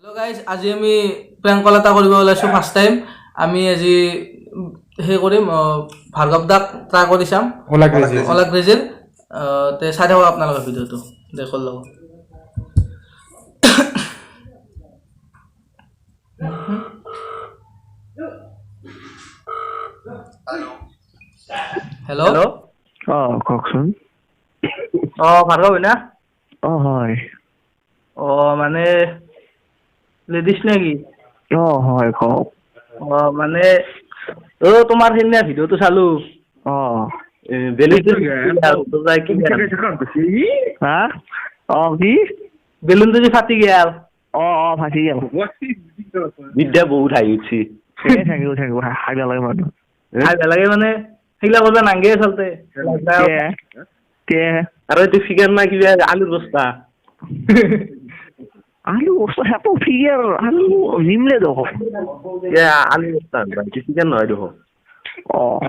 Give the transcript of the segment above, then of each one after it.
Hello' guys, আজি আমি prank কল এটা কৰিব ওলাইছোঁ। ফাৰ্ষ্ট টাইম আমি আজি সেই কৰিম, ভাৰ্গৱ দাক ট্ৰাই কৰি চাম। অলা ক্ৰেজিৰ তে চাই থাকক আপোনালোকে ভিডিঅ'টো দেখৰ লগত। হেল্ল'। অঁ, কওকচোন। অঁ, ভাৰ্গৱ হয় না? অঁ, হয়। অঁ, মানে লেডিজ নেকি? অঁ, হয়, কওক। অঁ, মানে অ' তোমাৰ সেইদিনা ভিডিঅ'টো চালো। অঁ। হা, অঁ, কি? বেলুনটো যে ফাটি গেল। অঁ অঁ, ফাটি গেল। বিদ্যা বহুত হাঁহি উঠছি। Thank U, thank U. হাঁহি লাগে মানুহ। হাঁহি লাগে মানে সেইগিলা কৰিব নাংগে আচলতে। আৰু এইটো ফিগাৰ না কিবা আলুৰ বস্তা? আলু বস্তা সেইটো ফিগাৰ, আলু নিমলে দেখোন। আলু বস্তা এইটো ফিগাৰ নহয় দেখোন। অঁ,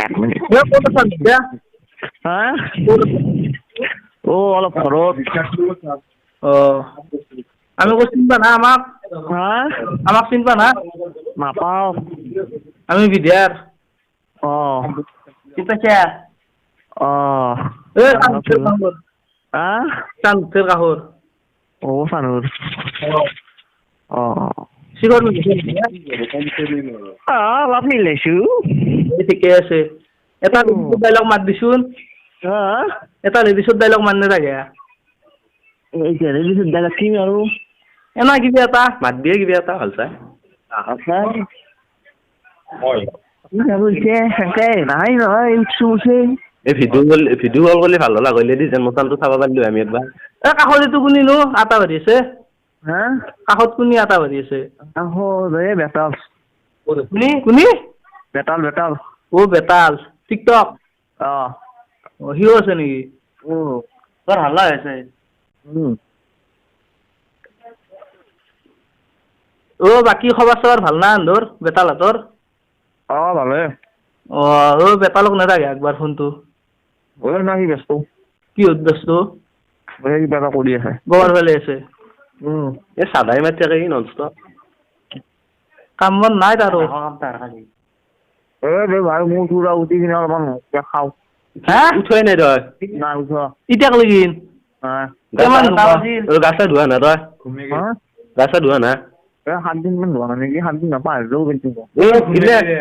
এক মিনিট। হা, অ' অলপ ঘৰত। অঁ, আমি কৈ চিনি পা না আমাক? হা? আমাক চিনি পা না? নাপাওঁ। আমি বিদ্যাৰ। অঁ। চিনি পাইছা? অঁ। এই চানুৰ কাষৰ। অ', চানুৰ। অঁ। শিখৰ। অঁ, অলপ মিলাইছো। ঠিকে আছে। এটা ডাইলগ মাত দিছোন। এটা লেডিছৰ ডাইলগ মাত নাথাকে। লেডিছৰ ডাইলগ কি আৰু? এনে কিবা এটা মাত দিয়ে, কিবা এটা ভাল চাই। নাই নহয়। এই ভিডিঅ' কল, ভিডিঅ' কল কৰিলে ভাল হ'ল, লেডিজ যেন মচানটো চাব পাৰিলো আমি একবাৰ। এই কাষত এইটো কোনিনো আটা বাঢ়ি আছে? হা? কাষত কোনি আটা বাঢ়ি আছে? কাষত এই বেতাল। কোনি কোনি? বেতাল, বেতাল। অ' বেতাল টিকটক। অঁ। অঁ, সিও আছে নেকি? অঁ। বৰ হাল্লা হৈছে। অ' বাকী খবৰ চবৰ ভাল না ধৰ বেতালহঁতৰ? অঁ, ভালে। অঁ, অ' বেতালক নাথাকে একবাৰ ফোনটো। অ' নাই, সি ব্যস্ত। কিহত ব্যস্ত? এই কিবা এটা কৰি আছে। গোৱাৰ ফালে আছে। এই চাদাই মাতি থাকে নন ষ্টপ। কাম বন নাই তাৰো। এই দে ভাই, মোৰ চূড়া উঠি কিনে অলপমান খাওঁ। হা? উঠোৱাই নাই তই? নাই উঠোৱা। ইতিয়াক লগিন? গা চা ধোৱা নাই তই? গা চা ধোৱা নাই? সাতদিনমান ধোৱা নাই নেকি, 7 দিন নাপাহৰিলেও কিন্তু।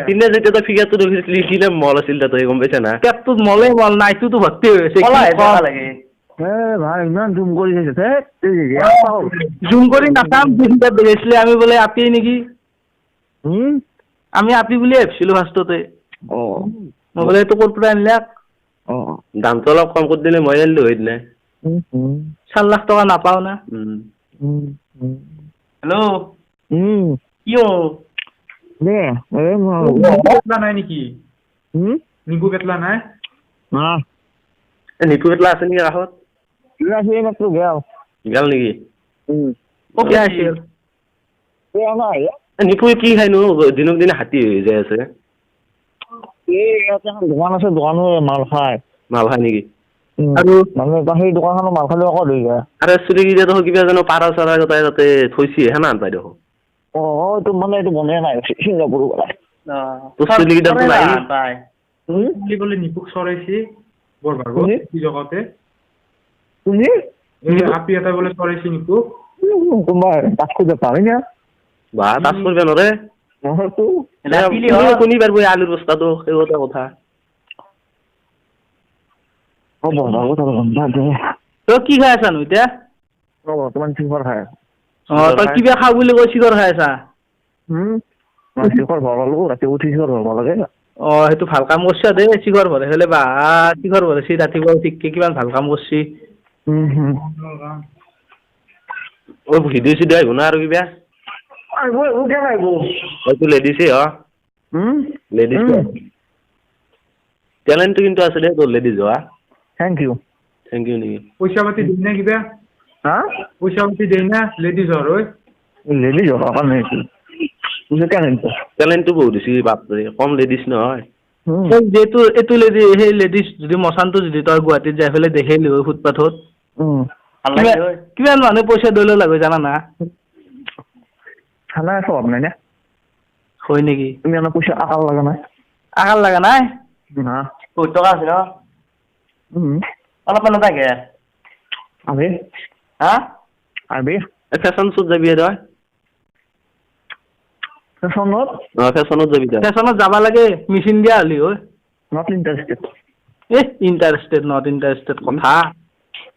সিদিনা যেতিয়া তই ফিগাৰটো দেখিছিলি, সিদিনা মল আছিল তই গম পাইছা না? পেটটোত মলে মল, নাইটোতো ভৰ্তি হৈ আছে। এ ভাই, ইমান জুম কৰি চাইছে। জুম কৰি নাচাম, দেখিছিলে আমি বোলে আপি নেকি? আমি আপি বুলিয়ে ভাবছিলো ফাৰ্ষ্টতে। অঁ। মই বোলে এইটো ক'ৰ পৰা আনিলাক? অঁ। দামটো অলপ কম কৰি দিলে মই আনিলো হয় সিদিনা। 4 লাখ টকা নাপাওঁ না। হেল্ল'। কিয়? দে। পেটলা নাই নেকি? নিপু পেটলা নাই? নিপু পেটলা আছে নেকি কাষত? গেল নেকি? নিপু কি খাইনো দিনক দিনে হাতী হৈ যাই আছে? এই দোকান আছে, দোকানো মাল খায়। মাল খায় নেকি? আৰু মানে সেই দোকানখনৰ মাল খালে আকৌ ধৰি যায়। আৰু চুলি কেইটা দেখোন কিবা জানো পাৰ চাৰা গোটাই তাতে থৈছি হে না পাই দেখোন। অঁ, এইটো মানে এইটো বনাই নাই ছিংগাপুৰৰ পৰা। তোৰ চুলি কেইটাতো নাই। বুলি ক'লে নিপুক চৰাইছি বৰ ভাৰ্গৱ কি জগতে। কোনে? এই আপি এটা বোলে চৰাইছি নিপুক। কোনোবা টাচ কৰিব পাৰে না? বা টাচ কৰিব নোৱাৰে। নহয়তো। কোনি পাৰিব এই আলুৰ বস্তাটো, সেই এটা কথা। তই কি খাই আছা নো এতিয়া? বৰ্তমান শিখৰ খাই আছো। অঁ, তই কিবা খাওঁ বুলি কৈ শিখৰ খাই আছা? শিখৰ ভৰালো, ৰাতি উঠি শিখৰ ভৰাব লাগে। অঁ, সেইটো ভাল কাম কৰিছা দেই, শিখৰ ভৰাই ফেলে। বা শিখৰ ভৰাইছি ৰাতিপুৱা উঠি, কিমান ভাল কাম কৰিছি। অ' ভিডিঅ' চিডিঅ' আহিব না আৰু কিবা? আহিব, আহিব, কিয় নাহিব? হয়তো লেডিছে হ। লেডিজ টেলেণ্টটো কিন্তু আছে দেই তোৰ লেডিজ হোৱা। Thank U. Thank U নেকি? পইচা পাতি দিয়ে না কিবা? হা? পইচা পাতি দিয়ে না লেডিজৰ হৈ? লেডিজ হোৱাৰ কাৰণে। টেলেণ্টটো বহুত হৈছে, বাপৰে, কম লেডিজ নহয়। যিহেতু এইটো লেডি, সেই লেডিজ যদি মচানটো যদি তই গুৱাহাটীত যাই পেলাই দেখিলি হয় ফুটপাথত, কিমান মানুহ পইচা দৈ লাগে জানা না? খানা স্বভাৱ নাই না। হয় নেকি? তুমি আমাৰ পইচা আকাল লগা নাই? আকাল লগা নাই? বহুত টকা আছে ন? অলপমান নাথাকে। আবে। হা? আবে। ফেশ্বন শ্ব'ত যাবি তই? ফেশ্বনত? অ, ফেশ্বনত যাবি তই। ফেশ্বনত যাবা লাগে, মিচিন দিয়া হ'লি হয়। Not interested. A interested not interested কথা।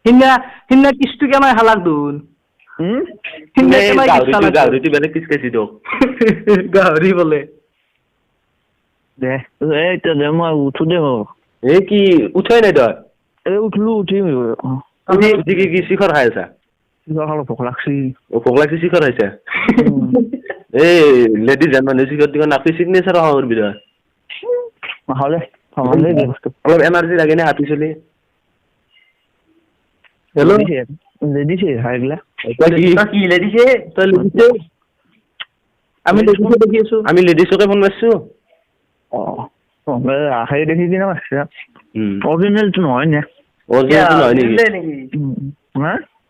সিদিনা কিস্তু কেনাই খালাক দেখোন। সিদিনা কেনাই কিস্ত খালাক। গাহৰিটো বেলেগ কিছ খাইছি তোক। গাহৰি বোলে। দে এই এতিয়া দে, মই উঠো দে। এই কি উঠাই নাই তই? এই উঠলো, উঠি উঠি কি কি শিখৰ খাই আছা? শিখৰ খালো, ভোক লাগছি। অ, ভোক লাগছি, শিখৰ খাইছা? এই লেডিজ যেন মানুহ শিখৰ দিব নাপি চিগনেচাৰ খাব পাৰিবি তই। নাখাওঁ দে। অলপ এনাৰ্জি লাগে নে হাতী চলি। হেল্ল', লেডিছে এইগিলা। কি লেডিছে? তই লেডিছে, আমি লেডিছে দেখি আছো। আমি লেডিছকে ফোন মাৰছো। অ, সেই দেখি কিনে মাৰছে। অৰিজিনেলটো নহয় নে? অৰিজিনেলটো নহয় নেকি?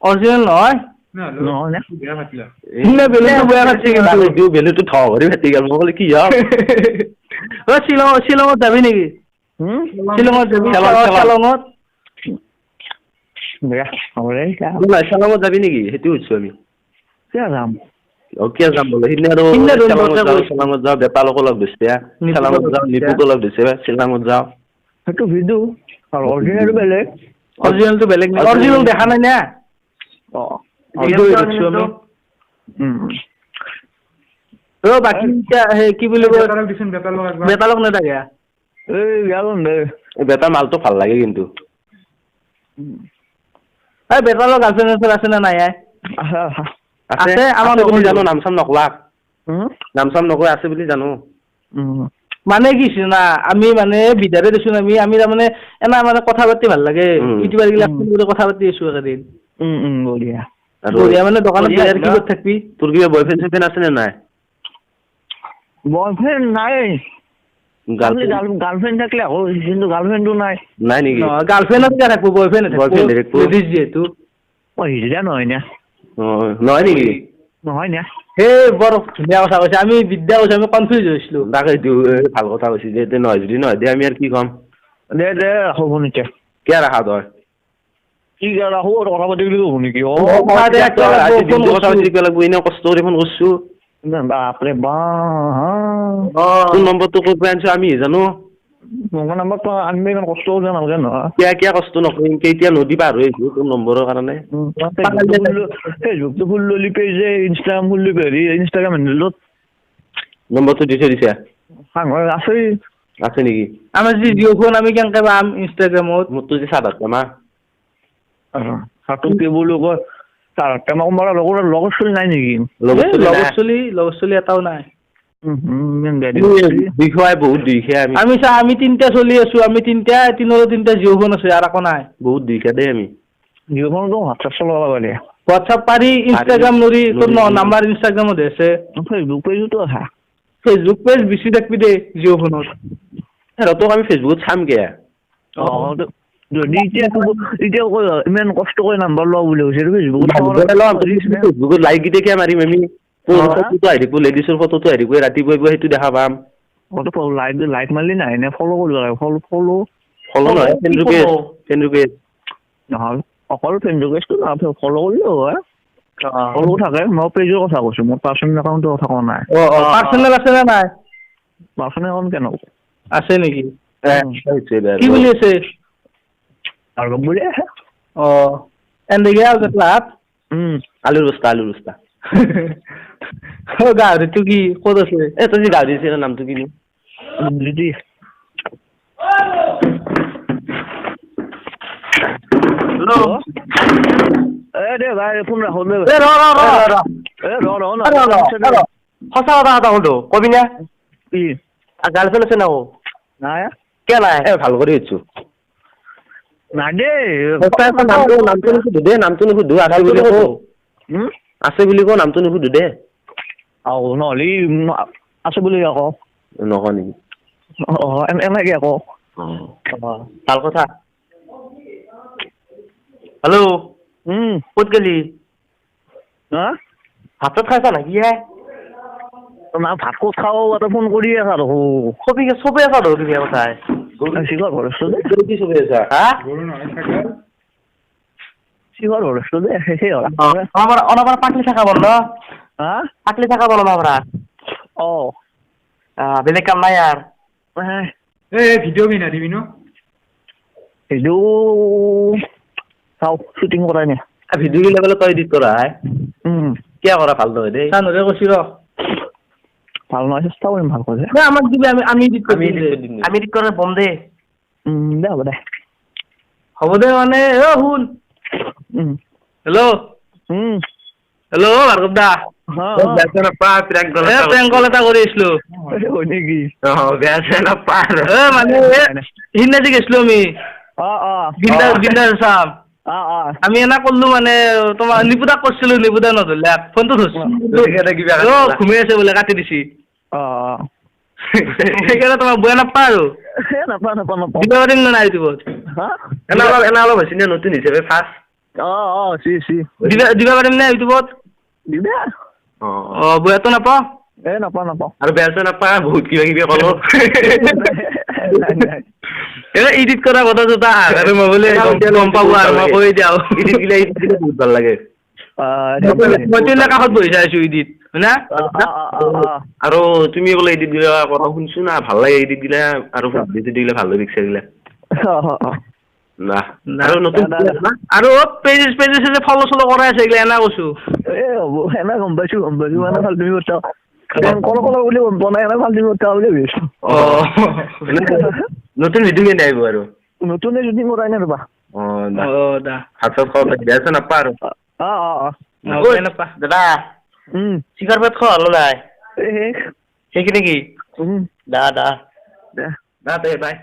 অৰিজিনেল নহয়। নহয় নে? বেলুনটো বেয়া ফাটছে কিন্তু। বেলুনটো ঠহ কৰি ফাটি গ'ল। মই ক'লে কি হল? অ, শ্বিলং, শ্বিলঙত যাবি নেকি? শ্বিলঙত যাবি? শ্বিলঙত শ্বিলঙত যাবি নেকি সেইটো সুধছো আমি। কিয় যাম? অ, কিয় যাম বোলে? সিদিনা আৰু শ্বিলঙত যাওঁ, শ্বিলঙত যাওঁ, বেতালকো লগ ধৰিছে, শ্বিলঙত যাওঁ, নিপুকো লগ ধৰিছে, শ্বিলঙত যাওঁ। সেইটো ভিডিঅ' আৰু অৰিজিনেলটো বেলেগ। অৰিজিনেলটো বেলেগ। অৰিজিনেল দেখা নাই না? অ, আমি অ, বাকী সেই কি বুলি কয়, বেতালক নাথাকে। এই দে, বেতাৰ মালটো ভাল লাগে কিন্তু। এই বেতালৰ গাৰ্লফ্ৰেণ্ড আছে নে নাই? আছে, আমাৰ বুলি জানো। নাম চাম নকলাক, নাম চাম নকয়, আছে বুলি জানো। মানে কি না, আমি মানে বিধাৰে দেচোন, আমি আমি তাৰমানে এনা মানে কথা পাতি ভাল লাগে। ইউটিউবাৰ গিলা কথা পাতি আছো একেদিন। বঢ়িয়া বঢ়িয়া। মানে দোকানত কি কৰি থাকবি? তোৰ কিবা বয়ফ্ৰেণ্ড চয়ফ্ৰেণ্ড আছে নে নাই? বয়ফ্ৰেণ্ড নাই। গাৰ্লফ্ৰেণ্ড থাকিলে আকৌ, কিন্তু গাৰ্লফ্ৰেণ্ডো নাই। নাই নেকি? গাৰ্লফ্ৰেণ্ড কিয় থাকবো? বয়ফ্ৰেণ্ড থাকবো যিহেতু। অ, হিজৰা নহয় না? অ, নহয় নেকি? নহয় না। সেই বৰ ধুনীয়া কথা কৈছে। আমি বিদ্যা কৈছো, আমি কনফিউজ হৈছিলো। তাকেইতো, ভাল কথা কৈছে যে নহয় যদি নহয় দে, আমি আৰু কি ক'ম? দে দে, ৰাখো ফোন এতিয়া। কিয় ৰাখা তই? কি ৰাখো? কথা পাতি বুলি ক'ব নেকি? অ, কথা পাতি থাকিব লাগিব, এনেই কষ্ট কৰি ফোন কৰিছো। বাপৰে বাপ, তোৰ নম্বৰটো ক'ৰ পৰা আনিছো আমি জানো। মোৰ নম্বৰটো আনিব ইমান কষ্ট কৰিব নালাগে নহয়। কিয় কিয় কষ্ট নকৰিম? কেতিয়া নদী পাৰ হৈ আহিছো তোৰ নম্বৰৰ কাৰণে। ফেচবুকটো খুলি ল'লি পেজে, ইনষ্টাগ্ৰাম খুলি হেৰি ইনষ্টাগ্ৰাম হেণ্ডেলত নম্বৰটো দি থৈ দিছে। আছে আছে নেকি? আমাৰ যি জিঅ' ফোন আমি কেনেকে পাম ইনষ্টাগ্ৰামত? মোৰতো যে 7,000 টকা। সাতটো কি বুলি কয়, 7,000 টকা লগৰ লগৰ চলি নাই নেকি? লগৰ চলি এটাও নাই। বহুত দুইখীয়া আমি। চা, আমি তিনিটা চলি আছো, আমি তিনিটা, তিনৰো তিনিটা জিঅ' ফোন আছে আৰু একো নাই। বহুত দুইখীয়া দেই আমি। জিঅ' ফোনতো হোৱাটছএপ চলাব পাৰি। হোৱাটছএপ পাৰি, ইনষ্টাগ্ৰাম নৰি। তোৰ নাম্বাৰ ইনষ্টাগ্ৰামত আছে? ফেচবুক পেজতো আছে। ফেচবুক পেজ বেছি থাকবি দে জিঅ' ফোনত। তোক আমি ফেচবুকত চাম কে। অ, যদি এতিয়া এতিয়া ইমান কষ্ট কৰি নাম্বাৰ লোৱা বুলি কৈছে, ফেচবুকত ফেচবুকত লাইক কেইটা কিয় মাৰিম আমি? ফটোটো আহি থাকিব, লেডিছৰ ফটোটো আহি থাকিব, ৰাতিপুৱাই পুৱাই সেইটো দেখা পাম। লাইক লাইক মাৰিলি নাই নে ফ'ল' কৰিব লাগে? ফ'ল' ফ'ল' ফ'ল' নহয়, ফ্ৰেণ্ড ৰিকুৱেষ্ট, ফ্ৰেণ্ড ৰিকুৱেষ্ট নহয়, অকল ফ্ৰেণ্ড ৰিকুৱেষ্টটো নহয়, ফ'ল' কৰিলেও হয়। ফ'ল' থাকে। মই পেজৰ কথা কৈছো, মোৰ পাৰ্চনেল একাউণ্টৰ কথা কোৱা নাই। অ, পাৰ্চনেল আছে নে নাই? পাৰ্চনেল একাউণ্ট কেনেকুৱা আছে নেকি? কি বুলি আছে? বুলি আছে। অ, এনেকে আৰু লাভ। আলুৰ বস্তা, আলুৰ বস্তা। গাহৰিটো কি ক'ত আছে? এই তই যে গাহৰি আছে, নামটো কিনো? হেল্ল', এ দে ভাই, ফোন ৰাখো। এ ৰ ৰ ৰ এ ৰ ৰ ৰ, সঁচা কথা এটা সুধো, কবি না? কি? গাৰ্লফ্ৰেণ্ড আছে না? নাই। কিয় নাই? এ ভাল কৰি সুধছো। নাই দেই। নামটো নুসুধো দে, নামটো নুসুধো। আছে বুলি কো, আছে বুলি কো, নামটো নুসুধো দে। আৰু নহ'লে আছে বুলি আকৌ নকওঁ নেকি? অ এনেকে আকৌ। ভাল কথা। হেল্ল' ক'ত গেলি? হা ভাত চাত খাইছা নেকি হে? না ভাত ক'ত খাওঁ, এটা ফোন কৰি আছা দেখোন। চবি চবে আছা দেখোন তুমি কথাই। শিখৰ ঘৰছো দে। কি চবে আছা? হা গৰু নহয় ছাগল। শিখৰ ঘৰছো দে শেষেই হ'ল। আমাৰ অলপমান পাকলি থাকা বন্ধ। হা পাকলি থাকা বন্ধ আমাৰ। অ বেলেগ কাম নাই আৰু। এই ভিডিঅ' বনাই দিবি ন? ভিডিঅ' চাওঁ, শ্বুটিং কৰাই নাই। ভিডিঅ' গিলা বোলে তই এডিট কৰা হে? কিয় কৰা ভাল নহয় দেই। চানৰে কৈছি ৰ। ভাল নহয়, চেষ্টা কৰিম ভাল কৰি। দে আমাক দিবি, আমি এডিট কৰি দিম। আমি এডিট কৰি বম দে। দে হ'ব দে। হ'ব দে মানে অ শুন। হেল্ল' হেল্ল' ভাৰ্গৱ দা। প্ৰেংক কল এটা কৰি আছিলো। হয় নেকি? মানে সিদিনা যে গেছিলো আমি চাম, আমি এনা কৰলো মানে তোমাৰ নিপুদাক কৰিছিলো, নিপুদা নধৰিলে ফোনটো ধৰছি, ঘুমাই আছে বোলে কাটি দিছি। সেইকাৰণে তোমাক বেয়া নাপা আৰু। দিব পাৰিম নে নাই ইউটিউবত? এনা অলপ হৈছে নে নতুন হিচাপে ফাৰ্ষ্ট? দিব পাৰিম নে ইউটিউবত? অ বেয়াটো নাপাওঁ? এ নাপাওঁ নাপাওঁ। আৰু বেয়া চেয়া নাপা, বহুত কিবা কিবি ক'লো। এডিট কৰা কথা জোতা আৰু মই বোলে গম পাব আৰু মই কৈ দিওঁ। এডিট গিলা এডিট গিলা বহুত ভাল লাগে। মই তেনে কাষত বহি চাই আছো এডিট, হয় না? আৰু তুমি বোলে এডিট গিলা কৰা শুনছো না, ভাল লাগে এডিট গিলা আৰু ভিডিঅ' গিলা ভাল লাগে পিকচাৰ গিলা। না আৰু নতুন আৰু পেজ পেজ যে ফলো চলো কৰাই আছে এইগিলা এনা কৈছো। এ হ'ব এনা গম পাইছো, গম পাইছো। মানে ভাল তুমি কথা কল কল বুলি গম পোৱা নাই, এনে ভাল তুমি কথা বুলি ভাবিছো। অ নতুন ভিডিঅ' কেনে আহিব আৰু? নতুন শ্বুটিং কৰাই নাই ৰ'বা। অ দা ভাত চাত খাব বেয়া চেয়া নাপা আৰু? অ অ অ নাপা। দাদা চিকাৰ ভাত খোৱা হ'ল নাই? শেষ শেষ নেকি? দা দা দে দা দে বাই।